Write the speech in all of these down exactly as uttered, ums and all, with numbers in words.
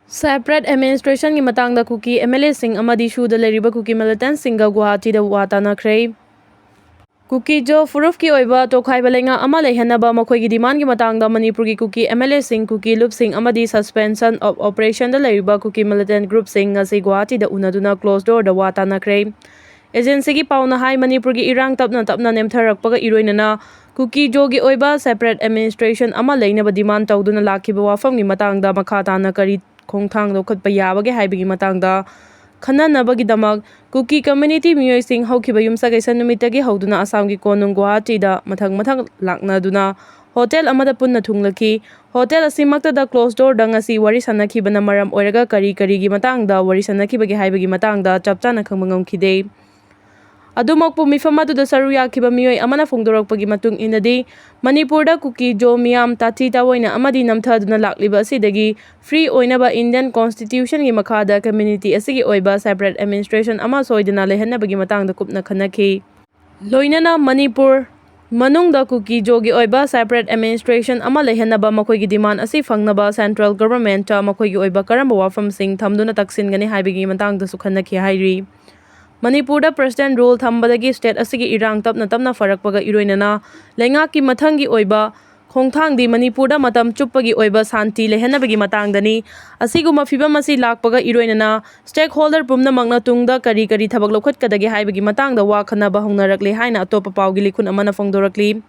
Separate administrationꯒꯤ ꯃꯇꯥꯡꯗ ꯀꯨꯀꯤ MLAꯁꯤꯡ ꯑꯃꯗꯤ ꯁꯨꯗ ꯂꯩꯔꯤꯕ ꯀꯨꯀꯤ militantꯁꯤꯡꯒ ꯒꯨꯋꯥꯍꯥꯇꯤꯗ ꯋꯥ ꯇꯥꯅꯈ꯭ꯔꯦ꯫ ꯀꯨꯀꯤ ꯖꯣ ꯐꯨꯔꯨꯞꯀꯤ ꯑꯣꯏꯕ ꯇꯣꯈꯥꯏꯕ ꯂꯩꯉꯥꯛ ꯑꯃ ꯂꯩꯍꯟꯅꯕ ꯃꯈꯣꯏꯒꯤ demandꯒꯤ ꯃꯇꯥꯡꯗ ꯃꯅꯤꯄꯨꯔꯒꯤ ꯀꯨꯀꯤ MLAꯁꯤꯡ, ꯀꯨꯀꯤ ꯂꯨꯞꯁꯤꯡ ꯑꯃꯗꯤ suspension of operationꯗ ꯂꯩꯔꯤꯕ ꯀꯨꯀꯤ militant groupꯁꯤꯡ ꯉꯁꯤ ꯒꯨꯋꯥꯍꯥꯇꯤꯗ ꯎꯅꯗꯨꯅ closed doorꯗ ꯋꯥ ꯇꯥꯅꯈ꯭ꯔꯦ꯫ Agencyꯒꯤ ꯄꯥꯎꯅ ꯍꯥꯏ, ꯃꯅꯤꯄꯨꯔꯒꯤ ꯏꯔꯥꯡ ꯇꯞꯅ ꯇꯞꯅ ꯅꯦꯝꯊꯔꯛꯄꯒ ꯏꯔꯣꯏꯅꯅ ꯀꯨꯀꯤ ꯖꯣꯒꯤ ꯑꯣꯏꯕ separate administration ꯑꯃ ꯂꯩꯅꯕ demand ꯇꯧꯗꯨꯅ ꯂꯥꯛꯈꯤꯕ ꯋꯥꯐꯝꯒꯤ ꯃꯇꯥꯡꯗ ꯃꯈꯥ ꯇꯥꯅ ꯀꯔꯤ ꯈꯣꯡꯊꯥꯡ ꯂꯧꯈꯠꯄ ꯌꯥꯕꯒꯦ ꯍꯥꯏꯕꯒꯤ ꯃꯇꯥꯡꯗ ꯈꯟꯅꯅꯕꯒꯤꯗꯃꯛ ꯀꯨꯀꯤ community ꯃꯤꯑꯣꯏꯁꯤꯡ ꯍꯧꯈꯤꯕ ꯌꯨꯝꯁꯀꯩꯁ ꯅꯨꯃꯤꯠꯇꯒꯤ ꯍꯧꯗꯨꯅ ꯑꯁꯥꯝꯒꯤ ꯀꯣꯅꯨꯡ ꯒꯨꯋꯥꯍꯥꯇꯤꯗ ꯃꯊꯪ ꯃꯊꯪ ꯂꯥꯛꯅꯗꯨꯅ hotel ꯑꯃꯗ ꯄꯨꯟꯅ ꯊꯨꯡꯂꯈꯤ꯫ Hotel ꯑꯁꯤꯃꯛꯇꯗ closed doorꯗ ꯉꯁꯤ ꯋꯥꯔꯤ ꯁꯥꯟꯅꯈꯤꯕꯅ ꯃꯔꯝ ꯑꯣꯏꯔꯒ ꯀꯔꯤ ꯀꯔꯤꯒꯤ ꯃꯇꯥꯡꯗ ꯋꯥꯔꯤ ꯁꯥꯟꯅꯈꯤꯕꯒꯦ ꯍꯥꯏꯕꯒꯤ ꯃꯇꯥꯡꯗ ꯆꯞ ꯆꯥꯅ ꯈꯪꯕ ꯉꯝꯈꯤꯗꯦ꯫ ꯑꯗꯨꯃꯛꯄꯨ, ꯃꯤꯐꯝ ꯑꯗꯨꯗ ꯁꯔꯨꯛ ꯌꯥꯈꯤꯕ ꯃꯤꯑꯣꯏ ꯑꯃꯅ ꯐꯣꯡꯗꯣꯔꯛꯄꯒꯤ ꯃꯇꯨꯡ ꯏꯟꯅꯗꯤ, ꯃꯅꯤꯄꯨꯔꯗ ꯀꯨꯀꯤ ꯖꯣ ꯃꯤꯌꯥꯝ ꯇꯥꯊꯤ ꯇꯥꯑꯣꯏꯅ ꯑꯃꯗꯤ ꯅꯝꯊꯗꯨꯅ ꯂꯥꯛꯂꯤꯕ ꯑꯁꯤꯗꯒꯤ free ꯑꯣꯏꯅꯕ Indian Constitutionꯒꯤ ꯃꯈꯥꯗ community ꯑꯁꯤꯒꯤ ꯑꯣꯏꯕ separate administration ꯑꯃ ꯁꯣꯏꯗꯅ ꯂꯩꯍꯟꯅꯕꯒꯤ ꯃꯇꯥꯡꯗ ꯀꯨꯞꯅ ꯈꯟꯅꯈꯤ꯫ ꯂꯣꯏꯅꯅ ꯃꯅꯤꯄꯨꯔ ꯃꯅꯨꯡꯗ ꯀꯨꯀꯤ ꯖꯣꯒꯤ ꯑꯣꯏꯕ separate administration ꯑꯃ ꯂꯩꯍꯟꯅꯕ ꯃꯈꯣꯏꯒꯤ demand ꯑꯁꯤ ꯐꯪꯅꯕ central governmentꯇ ꯃꯈꯣꯏꯒꯤ ꯑꯣꯏꯕ ꯀꯔꯝꯕ ꯋꯥꯐꯝꯁꯤꯡ ꯊꯝꯗꯨꯅ ꯇꯛꯁꯤꯟꯒꯅꯤ ꯍꯥꯏꯕꯒꯤ ꯃꯇꯥꯡꯗꯁꯨ ꯈꯟꯅꯈꯤ ꯍꯥꯏꯔꯤ꯫ ꯃꯅꯤꯄꯨꯔꯗ president rule ꯊꯝꯕꯗꯒꯤ state ꯑꯁꯤꯒꯤ ꯏꯔꯥꯡ ꯇꯞꯅ ꯇꯞꯅ ꯐꯔꯛꯄꯒ ꯏꯔꯣꯏꯅꯅ ꯂꯩꯉꯥꯛꯀꯤ ꯃꯊꯪꯒꯤ ꯑꯣꯏꯕ ꯈꯣꯡꯊꯥꯡꯗꯤ ꯃꯅꯤꯄꯨꯔꯗ ꯃꯇꯝ ꯆꯨꯞꯄꯒꯤ ꯑꯣꯏꯕ ꯁꯥꯟꯇꯤ ꯂꯩꯍꯟꯅꯕꯒꯤ ꯃꯇꯥꯡꯗꯅꯤ꯫ ꯑꯁꯤꯒꯨꯝꯕ ꯐꯤꯚꯝ ꯑꯁꯤ ꯂꯥꯛꯄꯒ ꯏꯔꯣꯏꯅꯅ stakeholder ꯄꯨꯝꯅꯃꯛꯅ ꯇꯨꯡꯗ ꯀꯔꯤ ꯀꯔꯤ ꯊꯕꯛ ꯂꯧꯈꯠꯀꯗꯒꯦ ꯍꯥꯏꯕꯒꯤ ꯃꯇꯥꯡꯗ ꯋꯥ ꯈꯟꯅꯕ ꯍꯧꯅꯔꯛꯂꯦ ꯍꯥꯏꯅ ꯑꯇꯣꯞꯄ ꯄꯥꯎꯒꯤ ꯂꯤꯈꯨꯟ ꯑꯃꯅ ꯐꯣꯡꯗꯣꯔꯛꯂꯤ꯫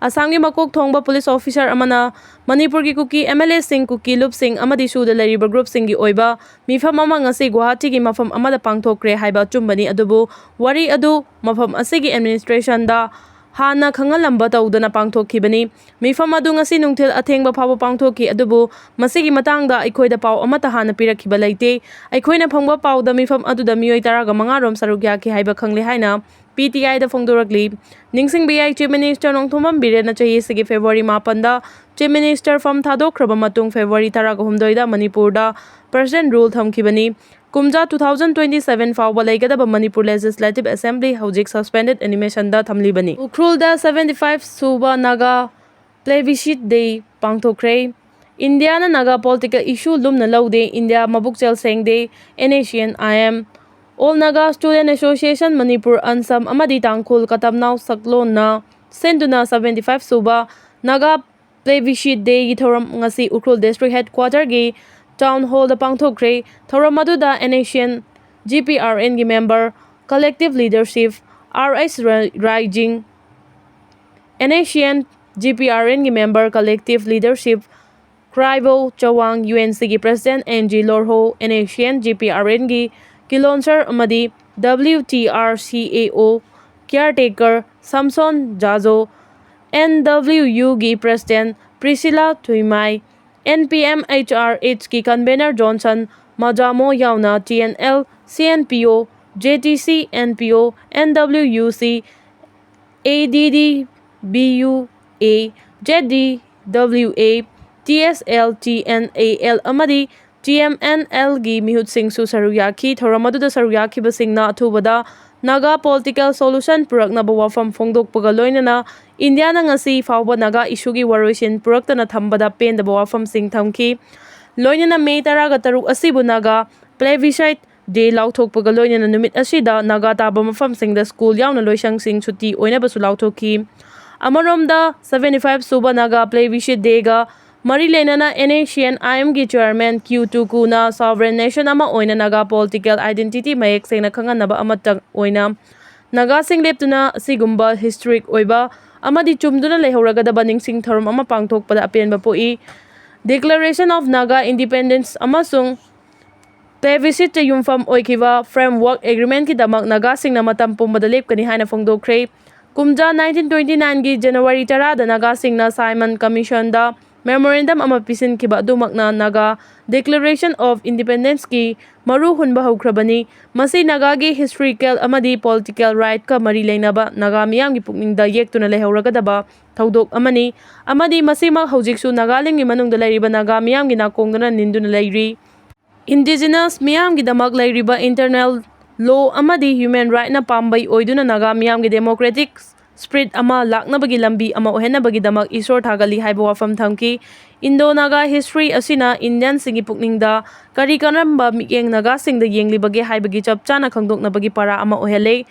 ꯑꯁꯥꯝꯒꯤ ꯃꯀꯣꯛ ꯊꯣꯡꯕ police officer ꯑꯃꯅ ꯃꯅꯤꯄꯨꯔꯒꯤ ꯀꯨꯀꯤ MLAꯁꯤꯡ, ꯀꯨꯀꯤ ꯂꯨꯞꯁꯤꯡ ꯑꯃꯗꯤ ꯁꯨꯗ ꯂꯩꯔꯤꯕ groupꯁꯤꯡꯒꯤ ꯑꯣꯏꯕ ꯃꯤꯐꯝ ꯑꯃ ꯉꯁꯤ ꯒꯨꯋꯥꯍꯥꯇꯤꯒꯤ ꯃꯐꯝ ꯑꯃꯗ ꯄꯥꯡꯊꯣꯛꯈ꯭ꯔꯦ ꯍꯥꯏꯕ ꯑꯆꯨꯝꯕꯅꯤ, ꯑꯗꯨꯕꯨ ꯋꯥꯔꯤ ꯑꯗꯨ ꯃꯐꯝ ꯑꯁꯤꯒꯤ administrationꯗ ꯍꯥꯟꯅ ꯈꯪꯍꯜꯂꯝꯕ ꯇꯧꯗꯅ ꯄꯥꯡꯊꯣꯛꯈꯤꯕꯅꯤ꯫ ꯃꯤꯐꯝ ꯑꯗꯨ ꯉꯁꯤ ꯅꯨꯡꯊꯤꯜ ꯑꯊꯦꯡꯕ ꯐꯥꯎꯕ ꯄꯥꯡꯊꯣꯛꯈꯤ, ꯑꯗꯨꯕꯨ ꯃꯁꯤꯒꯤ ꯃꯇꯥꯡꯗ ꯑꯩꯈꯣꯏꯗ ꯄꯥꯎ ꯑꯃꯠꯇ ꯍꯥꯟꯅ ꯄꯤꯔꯛꯈꯤꯕ ꯂꯩꯇꯦ꯫ ꯑꯩꯈꯣꯏꯅ ꯐꯪꯕ ꯄꯥꯎꯗ ꯃꯤꯐꯝ ꯑꯗꯨꯗ ꯃꯤꯑꯣꯏ ꯇꯔꯥꯒ ꯃꯉꯥ ꯔꯣꯝ ꯁꯔꯨꯛ ꯌꯥꯈꯤ ꯍꯥꯏꯕ ꯈꯪꯂꯦ ꯍꯥꯏꯅ PTIꯗ ꯐꯣꯡꯗꯣꯔꯛꯂꯤ꯫ ꯅꯤꯡꯁꯤꯡꯕ ꯌꯥꯏ, Chief Minister ꯅꯣꯡꯊꯣꯝꯕꯝ ꯕꯤꯔꯦꯟꯅ ꯆꯍꯤ ꯑꯁꯤꯒꯤ February ꯃꯥꯄꯟꯗ Chief Minister ꯐꯝ ꯊꯥꯗꯣꯛꯈ꯭ꯔꯕ ꯃꯇꯨꯡ February ꯇꯔꯥꯒ ꯍꯨꯝꯗꯣꯏꯗ ꯃꯅꯤꯄꯨꯔꯗ president rule ꯊꯝꯈꯤꯕꯅꯤ꯫ ꯀꯨꯝꯖꯥ two thousand twenty seven ꯐꯥꯎꯕ ꯂꯩꯒꯗꯕ ꯃꯅꯤꯄꯨꯔ Legislative Assembly ꯍꯧꯖꯤꯛ suspended animationꯗ ꯊꯝꯂꯤꯕꯅꯤ꯫ ꯎꯈ꯭ꯔꯨꯜꯗ seventy five ꯁꯨꯕ ꯅꯥꯒꯥ Plebiscite Day ꯄꯥꯡꯊꯣꯛꯈ꯭ꯔꯦ꯫ ꯏꯟꯗꯤꯌꯥꯅ ꯅꯥꯒꯥ ꯄꯣꯂꯤꯇꯤꯀꯦꯜ ꯏꯁꯨ ꯂꯨꯝꯅ ꯂꯧꯗꯦ, ꯏꯟꯗꯤꯌꯥ ꯃꯕꯨꯛꯆꯦꯜ ꯁꯦꯡꯗꯦ, NSCN-IM, All Naga Student Association Manipur, ꯑꯟꯁꯝ ꯑꯃꯗꯤ ꯇꯥꯡꯈꯨꯜ ꯀꯇꯝꯅꯥꯎ ꯁꯛꯂꯣꯟꯅ ꯁꯤꯟꯗꯨꯅ seventy five ꯁꯨꯕ ꯅꯥꯒꯥ Plebiscite Day-ꯒꯤ ꯊꯧꯔꯝ ꯉꯁꯤ ꯎꯈ꯭ꯔꯨꯜ District Headquarter-ꯒꯤ Town Hall-ꯗ ꯄꯥꯡꯊꯣꯛꯈ꯭ꯔꯦ꯫ ꯊꯧꯔꯝ ꯑꯗꯨꯗ NSCN GPRN-ꯒꯤ member, collective leadership, R H Ra-, Raijing, NSCN GPRN-ꯒꯤ member, collective leadership, Kraibo Chawang, UNC-ꯒꯤ President N G Lorho, NSCN GPRN-ꯒꯤ Kilonser ꯑꯃꯗꯤ WTRCAO caretaker Samson Jajo, NWU-ꯒꯤ President Priscilla Thuimai, NPMHRH-ꯀꯤ convener Johnson Majamo ꯌꯥꯎꯅ TNL, CNPO, JTC, NPO, NWUC, ADDBUA, ZDWA, TSL, TNAL ꯑꯃꯗꯤ TMNL-ꯒꯤ ꯃꯤꯍꯨꯠꯁꯤꯡꯁꯨ ꯁꯔꯨꯛ ꯌꯥꯈꯤ꯫ ꯊꯧꯔꯝ ꯑꯗꯨꯗ ꯁꯔꯨꯛ ꯌꯥꯈꯤꯕꯁꯤꯡꯅ ꯑꯊꯨꯕꯗ Naga political solution ꯄꯨꯔꯛꯅꯕ ꯋꯥꯐꯝ ꯐꯣꯡꯗꯣꯛꯄꯒ ꯂꯣꯏꯅꯅ ꯏꯟꯗꯤꯌꯥꯅ ꯉꯁꯤ ꯐꯥꯎꯕ ꯅꯥꯒꯥ ꯏꯁꯨꯒꯤ ꯋꯥꯔꯣꯏꯁꯤꯟ ꯄꯨꯔꯛꯇꯅ ꯊꯝꯕꯗ ꯄꯦꯟꯗꯕ ꯋꯥꯐꯝꯁꯤꯡ ꯊꯝꯈꯤ꯫ ꯂꯣꯏꯅꯅ ꯃꯦ ꯇꯔꯥꯒ ꯇꯔꯨꯛ ꯑꯁꯤꯕꯨ ꯅꯥꯒꯥ Plebiscite Day ꯂꯥꯎꯊꯣꯛꯄꯒ ꯂꯣꯏꯅꯅ ꯅꯨꯃꯤꯠ ꯑꯁꯤꯗ ꯅꯥꯒꯥ ꯇꯥꯕ ꯃꯐꯝꯁꯤꯡꯗ ꯁ꯭ꯀꯨꯜ ꯌꯥꯎꯅ ꯂꯣꯏꯁꯪꯁꯤꯡ ꯁꯨꯇꯤ ꯑꯣꯏꯅꯕꯁꯨ ꯂꯥꯎꯊꯣꯛꯈꯤ꯫ ꯑꯃꯔꯣꯝꯗ, seventy five ꯁꯨꯕ ꯅꯥꯒꯥ Plebiscite Day-ꯒ ꯃꯔꯤ ꯂꯩꯅꯅ NSCN-IM-ꯒꯤ chairman Q Tuku-ꯅ sovereign nation ꯑꯃ ꯑꯣꯏꯅ ꯅꯥꯒꯥ political identity ꯃꯌꯦꯛ ꯁꯦꯡꯅ ꯈꯪꯍꯟꯅꯕ ꯑꯃꯠꯇ ꯑꯣꯏꯅ ꯅꯥꯒꯥꯁꯤꯡ ꯂꯦꯞꯇꯨꯅ ꯑꯁꯤꯒꯨꯝꯕ historic ꯑꯣꯏꯕ ꯑꯃꯗꯤ ꯆꯨꯝꯗꯨꯅ ꯂꯩꯍꯧꯔꯒꯗꯕ ꯅꯤꯡꯁꯤꯡ ꯊꯧꯔꯝ ꯑꯃ ꯄꯥꯡꯊꯣꯛꯄꯗ ꯑꯄꯦꯟꯕ ꯄꯣꯛꯏ꯫ Declaration of Naga Independence ꯑꯃꯁꯨꯡ Plebiscite-ꯇ ꯌꯨꯝꯐꯝ ꯑꯣꯏꯈꯤꯕ Framework Agreement-ꯀꯤꯗꯃꯛ ꯅꯥꯒꯥꯁꯤꯡꯅ ꯃꯇꯝ ꯄꯨꯝꯕꯗ ꯂꯦꯞꯀꯅꯤ ꯍꯥꯏꯅ ꯐꯣꯡꯗꯣꯛꯈ꯭ꯔꯦ꯫ ꯀꯨꯝꯖꯥ nineteen twenty nine-ꯒꯤ January ꯇꯔꯥꯗ ꯅꯥꯒꯥꯁꯤꯡꯅ Simon Commission-ꯗ memorandum ꯑꯃ ꯄꯤꯁꯤꯟꯈꯤꯕ ꯑꯗꯨꯃꯛꯅ Naga Declaration of Independence-ꯀꯤ ꯃꯔꯨ ꯍꯨꯟꯕ ꯍꯧꯈ꯭ꯔꯕꯅꯤ꯫ ꯃꯁꯤ ꯅꯥꯒꯥꯒꯤ historical ꯑꯃꯗꯤ political right-ꯀ ꯃꯔꯤ ꯂꯩꯅꯕ ꯅꯥꯒꯥ ꯃꯤꯌꯥꯝꯒꯤ ꯄꯨꯛꯅꯤꯡꯗ ꯌꯦꯛꯇꯨꯅ ꯂꯩꯍꯧꯔꯒꯗꯕ ꯊꯧꯗꯣꯛ ꯑꯃꯅꯤ, ꯑꯃꯗꯤ ꯃꯁꯤꯃꯛ ꯍꯧꯖꯤꯛꯁꯨ ꯅꯥꯒꯥꯂꯦꯟꯒꯤ ꯃꯅꯨꯡꯗ ꯂꯩꯔꯤꯕ ꯅꯥꯒꯥ ꯃꯤꯌꯥꯝꯒꯤ ꯅꯥꯀꯣꯡꯗꯅ ꯅꯤꯟꯗꯨꯅ ꯂꯩꯔꯤ꯫ Indigenous ꯃꯤꯌꯥꯝꯒꯤꯗꯃꯛ ꯂꯩꯔꯤꯕ internal law ꯑꯃꯗꯤ human right-ꯅ ꯄꯥꯝꯕꯩ ꯑꯣꯏꯗꯨꯅ ꯅꯥꯒꯥ ꯃꯤꯌꯥꯝꯒꯤ democratic spirit ꯑꯃ ꯂꯥꯛꯅꯕꯒꯤ ꯂꯝꯕꯤ ꯑꯃ ꯑꯣꯏꯍꯟꯅꯕꯒꯤꯗꯃꯛ ꯏꯁꯣꯔ ꯊꯥꯒꯠꯂꯤ ꯍꯥꯏꯕ ꯋꯥꯐꯝ ꯊꯝꯈꯤ꯫ Indo-Naga history ꯑꯁꯤꯅ Indianꯁꯤꯡꯒꯤ ꯄꯨꯛꯅꯤꯡꯗ ꯀꯔꯤ ꯀꯔꯝꯕ ꯃꯤꯠꯌꯦꯡ ꯅꯥꯒꯥꯁꯤꯡꯗ ꯌꯦꯡꯂꯤꯕꯒꯦ ꯍꯥꯏꯕꯒꯤ ꯆꯞ ꯆꯥꯅ ꯈꯪꯗꯣꯛꯅꯕꯒꯤ ꯄꯔꯥ ꯑꯃ ꯑꯣꯏꯍꯜꯂꯦ꯫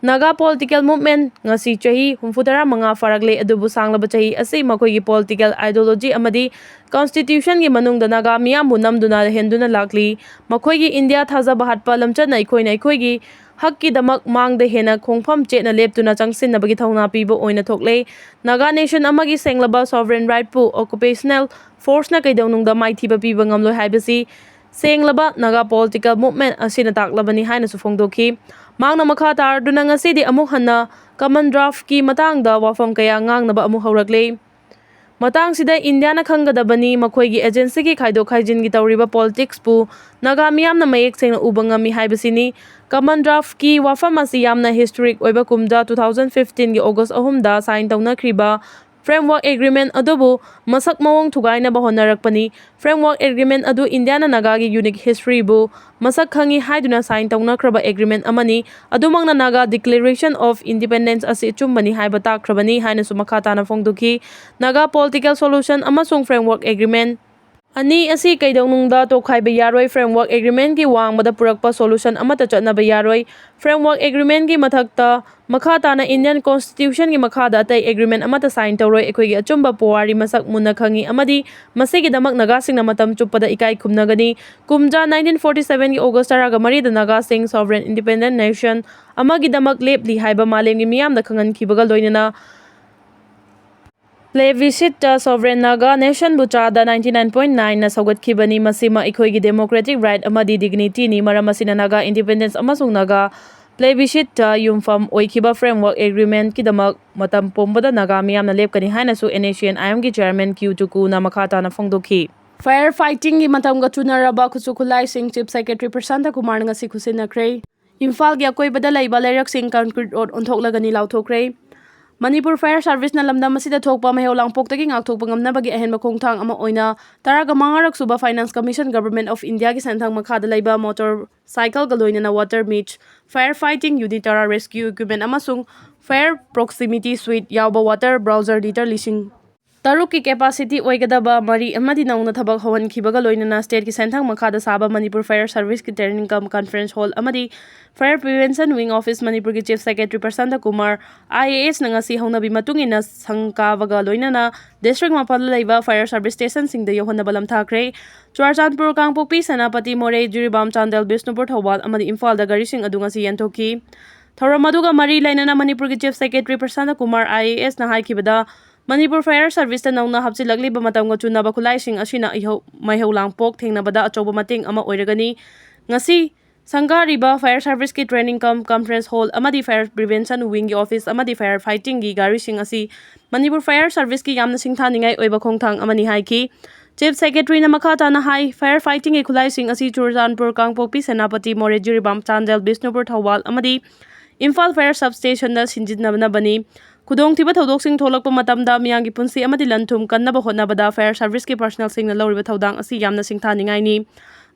Naga political movement ꯉꯁꯤ ꯆꯍꯤ ꯍꯨꯝꯐꯨꯇꯔꯥ ꯃꯉꯥ ꯐꯥꯔꯛꯂꯦ, ꯑꯗꯨꯕꯨ ꯁꯥꯡꯂꯕ ꯆꯍꯤ ꯑꯁꯤ ꯃꯈꯣꯏꯒꯤ political ideology ꯑꯃꯗꯤ constitutionꯒꯤ ꯃꯅꯨꯡꯗ ꯅꯥꯒꯥ ꯃꯤꯌꯥꯝꯕꯨ ꯅꯝꯗꯨꯅ ꯂꯩꯍꯟꯗꯨꯅ ꯂꯥꯛꯂꯤ꯫ ꯃꯈꯣꯏꯒꯤ ꯏꯟꯗꯤꯌꯥ ꯊꯥꯖꯕ ꯍꯥꯠꯄ ꯂꯝꯆꯠꯅ ꯑꯩꯈꯣꯏꯅ ꯑꯩꯈꯣꯏꯒꯤ ꯍꯛꯀꯤꯗꯃꯛ ꯃꯥꯡꯗ ꯍꯦꯟꯅ ꯈꯣꯡꯐꯝ ꯆꯦꯠꯅ ꯂꯦꯞꯇꯨꯅ ꯆꯪꯁꯤꯟꯅꯕꯒꯤ ꯊꯧꯅꯥ ꯄꯤꯕ ꯑꯣꯏꯅ ꯊꯣꯛꯂꯦ꯫ Naga nation ꯑꯃꯒꯤ ꯁꯦꯡꯂꯕ sovereign rightꯄꯨ occupational forceꯅ ꯀꯩꯗꯧꯅꯨꯡꯗ ꯃꯥꯏꯊꯤꯕ ꯄꯤꯕ ꯉꯝꯂꯣꯏ ꯍꯥꯏꯕꯁꯤ ꯁꯦꯡꯂꯕ Naga political movement ꯑꯁꯤꯅ ꯇꯥꯛꯂꯕꯅꯤ ꯍꯥꯏꯅꯁꯨ ꯐꯣꯡꯗꯣꯛꯈꯤ꯫ ꯃꯍꯥꯛꯅ ꯃꯈꯥ ꯇꯥꯔꯗꯨꯅ ꯉꯁꯤꯗꯤ ꯑꯃꯨꯛ ꯍꯟꯅ common draftꯀꯤ ꯃꯇꯥꯡꯗ ꯋꯥꯐꯝ ꯀꯌꯥ ꯉꯥꯡꯅꯕ ꯑꯃꯨꯛ ꯍꯧꯔꯛꯂꯦ꯫ ꯃꯇꯥꯡꯁꯤꯗ ꯏꯟꯗꯤꯌꯥꯅ ꯈꯪꯒꯗꯕꯅꯤ, ꯃꯈꯣꯏꯒꯤ agencyꯒꯤ ꯈꯥꯏꯗꯣꯛ ꯈꯥꯏꯖꯤꯟꯒꯤ ꯇꯧꯔꯤꯕ politicsꯄꯨ ꯅꯥꯒꯥ ꯃꯤꯌꯥꯝꯅ ꯃꯌꯦꯛ ꯁꯦꯡꯅ ꯎꯕ ꯉꯝꯃꯤ ꯍꯥꯏꯕꯁꯤꯅꯤ꯫ Common draftꯀꯤ ꯋꯥꯐꯝ ꯑꯁꯤ ꯌꯥꯝꯅ historic ꯑꯣꯏꯕ꯫ ꯀꯨꯝꯖꯥ two thousand fifteenꯒꯤ August ꯑꯍꯨꯝꯗ sign ꯇꯧꯅꯈ꯭ꯔꯤꯕ framework agreement ꯑꯗꯨꯕꯨ ꯃꯁꯛ ꯃꯑꯣꯡ ꯊꯨꯒꯥꯏꯅꯕ ꯍꯣꯠꯅꯔꯛꯄꯅꯤ꯫ Framework agreement ꯑꯗꯨ ꯏꯟꯗꯤꯌꯥꯅ ꯅꯥꯒꯥꯒꯤ unique historyꯕꯨ ꯃꯁꯛ ꯈꯪꯉꯤ ꯍꯥꯏꯗꯨꯅ sign ꯇꯧꯅꯈ꯭ꯔꯕ agreement ꯑꯃꯅꯤ꯫ ꯑꯗꯨꯃꯛꯅ Naga Declaration of Independence ꯑꯁꯤ ꯑꯆꯨꯝꯕꯅꯤ ꯍꯥꯏꯕ ꯇꯥꯛꯈ꯭ꯔꯕꯅꯤ ꯍꯥꯏꯅꯁꯨ ꯃꯈꯥ ꯇꯥꯅ ꯐꯣꯡꯗꯣꯛꯈꯤ꯫ Naga political solution ꯑꯃꯁꯨꯡ framework agreement ꯑꯅꯤ ꯑꯁꯤ ꯀꯩꯗꯧꯅꯨꯡꯗ ꯇꯣꯈꯥꯏꯕ ꯌꯥꯔꯣꯏ꯫ Framework agreementꯀꯤ ꯋꯥꯡꯃꯗ ꯄꯨꯔꯛꯄ solution ꯑꯃꯠꯇ ꯆꯠꯅꯕ ꯌꯥꯔꯣꯏ꯫ Framework agreementꯀꯤ ꯃꯊꯛꯇ ꯃꯈꯥ ꯇꯥꯅ Indian constitutionꯒꯤ ꯃꯈꯥꯗ ꯑꯇꯩ agreement ꯑꯃꯠꯇ sign ꯇꯧꯔꯣꯏ꯫ ꯑꯩꯈꯣꯏꯒꯤ ꯑꯆꯨꯝꯕ ꯄꯨꯋꯥꯔꯤ ꯃꯁꯛ ꯃꯨꯟꯅ ꯈꯪꯉꯤ ꯑꯃꯗꯤ ꯃꯁꯤꯒꯤꯗꯃꯛ ꯅꯥꯒꯥꯁꯤꯡꯅ ꯃꯇꯝ ꯆꯨꯞꯄꯗ ꯏꯀꯥꯏ ꯈꯨꯝꯅꯒꯅꯤ꯫ ꯀꯨꯝꯖꯥ nineteen forty sevenꯒꯤ August ꯇꯔꯥꯒ ꯃꯔꯤꯗ ꯅꯥꯒꯥꯁꯤꯡ sovereign independent nation ꯑꯃꯒꯤꯗꯃꯛ ꯂꯦꯞꯂꯤ ꯍꯥꯏꯕ ꯃꯥꯂꯦꯝꯒꯤ ꯃꯤꯌꯥꯝꯗ ꯈꯪꯍꯟꯈꯤꯕꯒ ꯂꯣꯏꯅꯅ plebisciteꯇ sovereign Naga nationꯕꯨ ꯆꯥꯗ ninety nine point nineꯅ ꯁꯧꯒꯠꯈꯤꯕꯅꯤ꯫ ꯃꯁꯤꯃ ꯑꯩꯈꯣꯏꯒꯤ democratic right ꯑꯃꯗꯤ dignityꯅꯤ꯫ ꯃꯔꯝ ꯑꯁꯤꯅ Naga independence ꯑꯃꯁꯨꯡ Naga plebisciteꯇ ꯌꯨꯝꯐꯝ ꯑꯣꯏꯈꯤꯕ framework agreementꯀꯤꯗꯃꯛ ꯃꯇꯝ ꯄꯨꯝꯕꯗ ꯅꯥꯒꯥ ꯃꯤꯌꯥꯝꯅ ꯂꯦꯞꯀꯅꯤ ꯍꯥꯏꯅꯁꯨ NACNIMꯒꯤ chairman Q Tuku ꯅ ꯃꯈꯥ ꯇꯥꯅ ꯐꯣꯡꯗꯣꯛꯈꯤ꯫ Fire fightingꯒꯤ ꯃꯇꯝꯒ ꯆꯨꯅꯔꯕ ꯈꯨꯠꯁꯨ ꯈꯨꯠꯂꯥꯏꯁꯤꯡ Chief Secretary ꯄ꯭ꯔꯁꯥꯟꯇ ꯀꯨꯃꯥꯔꯅ ꯉꯁꯤ ꯈꯨꯠꯁꯤꯟꯅꯈ꯭ꯔꯦ꯫ ꯏꯝꯐꯥꯜꯒꯤ ꯑꯀꯣꯏꯕꯗ ꯂꯩꯕ ꯂꯩꯔꯛꯁꯤꯡ concrete road ꯑꯣꯟꯊꯣꯛꯂꯒꯅꯤ ꯂꯥꯎꯊꯣꯛꯈ꯭ꯔꯦ꯫ ꯃꯅꯤꯄꯨꯔ Fire Serviceꯅ ꯂꯝꯗꯝ ꯑꯁꯤꯗ ꯊꯣꯛꯄ ꯃꯍꯩ ꯂꯥꯡꯄꯣꯛꯇꯒꯤ ꯉꯥꯛꯊꯣꯛꯄ ꯉꯝꯅꯕꯒꯤ ꯑꯍꯦꯟꯕ ꯈꯣꯡꯊꯥꯡ ꯑꯃ ꯑꯣꯏꯅ ꯇꯔꯥꯒ ꯃꯉꯥꯔꯛ ꯁꯨꯕ Finance Commission Government of Indiaꯒꯤ ꯁꯦꯟꯊꯪ ꯃꯈꯥꯗ ꯂꯩꯕ motorcycleꯒ ꯂꯣꯏꯅꯅ water meets, fire fighting unit ꯇꯔꯥ, rescue equipment ꯑꯃꯁꯨꯡ fire proximity suite ꯌꯥꯎꯕ water bowser litre ꯂꯤꯁꯤꯡ ꯇꯔꯨꯛꯀꯤ capacity ꯑꯣꯏꯒꯗꯕ ꯃꯔꯤ ꯑꯃꯗꯤ ꯅꯧꯅ ꯊꯕꯛ ꯍꯧꯍꯟꯈꯤꯕꯒ ꯂꯣꯏꯅꯅ stateꯀꯤ ꯁꯦꯟꯊꯪ ꯃꯈꯥꯗ ꯁꯥꯕ Manipur Fire Serviceꯀꯤ training cum conference hall ꯑꯃꯗꯤ Fire Prevention Wing Office ꯃꯅꯤꯄꯨꯔꯒꯤ Chief Secretary ꯄ꯭ꯔꯁꯥꯟꯇ ꯀꯨꯃꯥꯔ IASꯅ ꯉꯁꯤ ꯍꯧꯅꯕꯤ ꯃꯇꯨꯡ ꯏꯟꯅ ꯁꯪꯒꯥꯕꯒ ꯂꯣꯏꯅꯅ district ꯃꯥꯄꯜꯗ ꯂꯩꯕ fire service stationꯁꯤꯡꯗ ꯌꯧꯍꯟꯅꯕ ꯂꯝꯊꯥꯈ꯭ꯔꯦ꯫ ꯆꯨꯔꯥꯆꯥꯟꯄꯨꯔ, ꯀꯥꯡꯄꯣꯛꯄꯤ, ꯁꯦꯅꯥꯄꯇꯤ, ꯃꯣꯔꯦ, ꯖꯤꯔꯤꯕꯥꯝ, ꯆꯥꯟꯗꯦꯜ, ꯕꯤꯁꯅꯨꯄꯨꯔ, ꯊꯧꯕꯥꯜ ꯑꯃꯗꯤ ꯏꯝꯐꯥꯜꯗ ꯒꯥꯔꯤꯁꯤꯡ ꯑꯗꯨ ꯉꯁꯤ ꯌꯦꯟꯊꯣꯛꯈꯤ꯫ ꯊꯧꯔꯝ ꯑꯗꯨꯒ ꯃꯔꯤ ꯂꯩꯅꯅ ꯃꯅꯤꯄꯨꯔꯒꯤ Chief Secretary Prasanta Kumar IASꯅ ꯍꯥꯏꯈꯤꯕꯗ, Manipur Fire Serviceꯇ ꯅꯧꯅ ꯍꯥꯞꯆꯤꯜꯂꯛꯂꯤꯕ ꯃꯇꯝꯒ ꯆꯨꯅꯕ ꯈꯨꯠꯂꯥꯏꯁꯤꯡ ꯑꯁꯤꯅ ꯏꯍꯧ-, ꯃꯩꯍꯧ ꯂꯥꯡꯄꯣꯛ ꯊꯦꯡꯅꯕꯗ ꯑꯆꯧꯕ ꯃꯇꯦꯡ ꯑꯃ ꯑꯣꯏꯔꯒꯅꯤ꯫ ꯉꯁꯤ ꯁꯪꯒꯥꯔꯤꯕ Fire Serviceꯀꯤ training cum conference hall ꯑꯃꯗꯤ Fire Prevention Wingꯒꯤ office ꯑꯃꯗꯤ fire fightingꯒꯤ ꯒꯥꯔꯤꯁꯤꯡ ꯑꯁꯤ ꯃꯅꯤꯄꯨꯔ Fire Serviceꯀꯤ ꯌꯥꯝꯅ ꯁꯤꯡꯊꯥꯅꯤꯡꯉꯥꯏ ꯑꯣꯏꯕ ꯈꯣꯡꯊꯥꯡ ꯑꯃꯅꯤ ꯍꯥꯏꯈꯤ꯫ Chief Secretaryꯅ ꯃꯈꯥ ꯇꯥꯅ ꯍꯥꯏ, fire fightingꯒꯤ ꯈꯨꯠꯂꯥꯏꯁꯤꯡ ꯑꯁꯤ ꯆꯨꯔꯆꯥꯟꯄꯨꯔ, ꯀꯥꯡꯄꯣꯛꯄꯤ, ꯁꯦꯅꯥꯄꯇꯤ, ꯃꯣꯔꯦ, ꯖꯤꯔꯤꯕꯥꯝ, ꯆꯥꯟꯗꯦꯜ, ꯕꯤꯁꯅꯨꯄꯨꯔ, ꯊꯧꯕꯥꯜ ꯑꯃꯗꯤ ꯏꯝꯐꯥꯜ fire substationꯗ ꯁꯤꯖꯤꯟꯅꯅꯕꯅꯤ꯫ ꯈꯨꯗꯣꯡꯊꯤꯕ ꯊꯧꯗꯣꯛꯁꯤꯡ ꯊꯣꯛꯂꯛꯄ ꯃꯇꯝꯗ ꯃꯤꯌꯥꯝꯒꯤ ꯄꯨꯟꯁꯤ ꯑꯃꯗꯤ ꯂꯟ-ꯊꯨꯝ ꯀꯟꯅꯕ ꯍꯣꯠꯅꯕꯗ fire serviceꯀꯤ personnelꯁꯤꯡꯅ ꯂꯧꯔꯤꯕ ꯊꯧꯗꯥꯡ ꯑꯁꯤ ꯌꯥꯝꯅ ꯁꯤꯡꯊꯥꯅꯤꯡꯉꯥꯏꯅꯤ꯫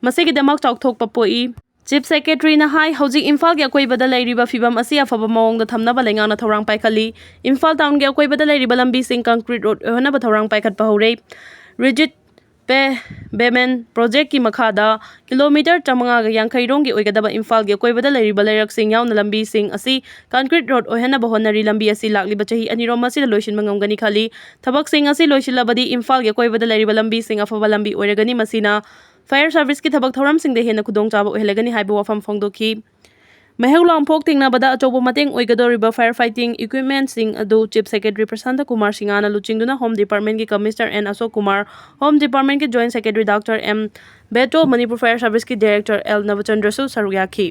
ꯃꯁꯤꯒꯤꯗꯃꯛ ꯆꯥꯎꯊꯣꯛꯄ ꯄꯣꯛꯏ꯫ Chief Secretaryꯅ ꯍꯥꯏ, ꯍꯧꯖꯤꯛ ꯏꯝꯐꯥꯜꯒꯤ ꯑꯀꯣꯏꯕꯗ ꯂꯩꯔꯤꯕ ꯐꯤꯕꯝ ꯑꯁꯤ ꯑꯐꯕ ꯃꯑꯣꯡꯗ ꯊꯝꯅꯕ ꯂꯩꯉꯥꯛꯅ ꯊꯧꯔꯥꯡ ꯄꯥꯏꯈꯠꯂꯤ꯫ ꯏꯝꯐꯥꯜ townꯒꯤ ꯑꯀꯣꯏꯕꯗ ꯂꯩꯔꯤꯕ ꯂꯝꯕꯤꯁꯤꯡ concrete road ꯑꯣꯏꯍꯟꯅꯕ ꯊꯧꯔꯥꯡ ꯄꯥꯏꯈꯠꯄ ꯍꯧꯔꯦ꯫ Rigid pavement projectꯀꯤ ꯃꯈꯥꯗ ꯀꯤꯂꯣꯃꯤꯇꯔ ꯆꯥꯃꯉꯥꯒ ꯌꯥꯡꯈꯩ ꯔꯣꯝꯒꯤ ꯑꯣꯏꯒꯗꯕ ꯏꯝꯐꯥꯜꯒꯤ ꯑꯀꯣꯏꯕꯗ ꯂꯩꯔꯤꯕ ꯂꯩꯔꯛꯁꯤꯡ ꯌꯥꯎꯅ ꯂꯝꯕꯤꯁꯤꯡ ꯑꯁꯤ concrete road ꯑꯣꯏꯍꯟꯅꯕ ꯍꯣꯠꯅꯔꯤ꯫ ꯂꯝꯕꯤ ꯑꯁꯤ ꯂꯥꯛꯂꯤꯕ ꯆꯍꯤ ꯑꯅꯤꯔꯣꯝ ꯑꯁꯤꯗ ꯂꯣꯏꯁꯤꯟꯕ ꯉꯝꯒꯅꯤ ꯈꯜꯂꯤ꯫ ꯊꯕꯛꯁꯤꯡ ꯑꯁꯤ ꯂꯣꯏꯁꯤꯜꯂꯕꯗꯤ ꯏꯝꯐꯥꯜꯒꯤ ꯑꯀꯣꯏꯕꯗ ꯂꯩꯔꯤꯕ ꯂꯝꯕꯤꯁꯤꯡ ꯑꯐꯕ ꯂꯝꯕꯤ ꯑꯣꯏꯔꯒꯅꯤ꯫ ꯃꯁꯤꯅ fire serviceꯀꯤ ꯊꯕꯛ ꯊꯧꯔꯝꯁꯤꯡꯗ ꯍꯦꯟꯅ ꯈꯨꯗꯣꯡꯆꯥꯕ ꯑꯣꯏꯍꯜꯂꯒꯅꯤ ꯍꯥꯏꯕ ꯋꯥꯐꯝ ꯐꯣꯡꯗꯣꯛꯈꯤ꯫ ꯃꯩꯍꯧ ꯂꯥꯡꯄꯣꯛ ꯊꯦꯡꯅꯕꯗ ꯑꯆꯧꯕ ꯃꯇꯦꯡ ꯑꯣꯏꯒꯗꯧꯔꯤꯕ fire fighting equipmentꯁꯤꯡ ꯑꯗꯨ Chief Secretary ꯄ꯭ꯔꯁꯥꯟꯇ ꯀꯨꯃꯥꯔ ꯁꯤꯡꯍꯅ ꯂꯨꯆꯤꯡꯗꯨꯅ Home Departmentꯀꯤ Commissioner N ꯑꯁꯣꯛ Kumar, Home Departmentꯀꯤ Joint Secretary Doctor M ꯕꯦꯇꯣ, Manipur Fire Serviceꯀꯤ Director L ꯅꯕꯆꯟꯗ꯭ꯔꯁꯨ ꯁꯔꯨꯛ ꯌꯥꯈꯤ꯫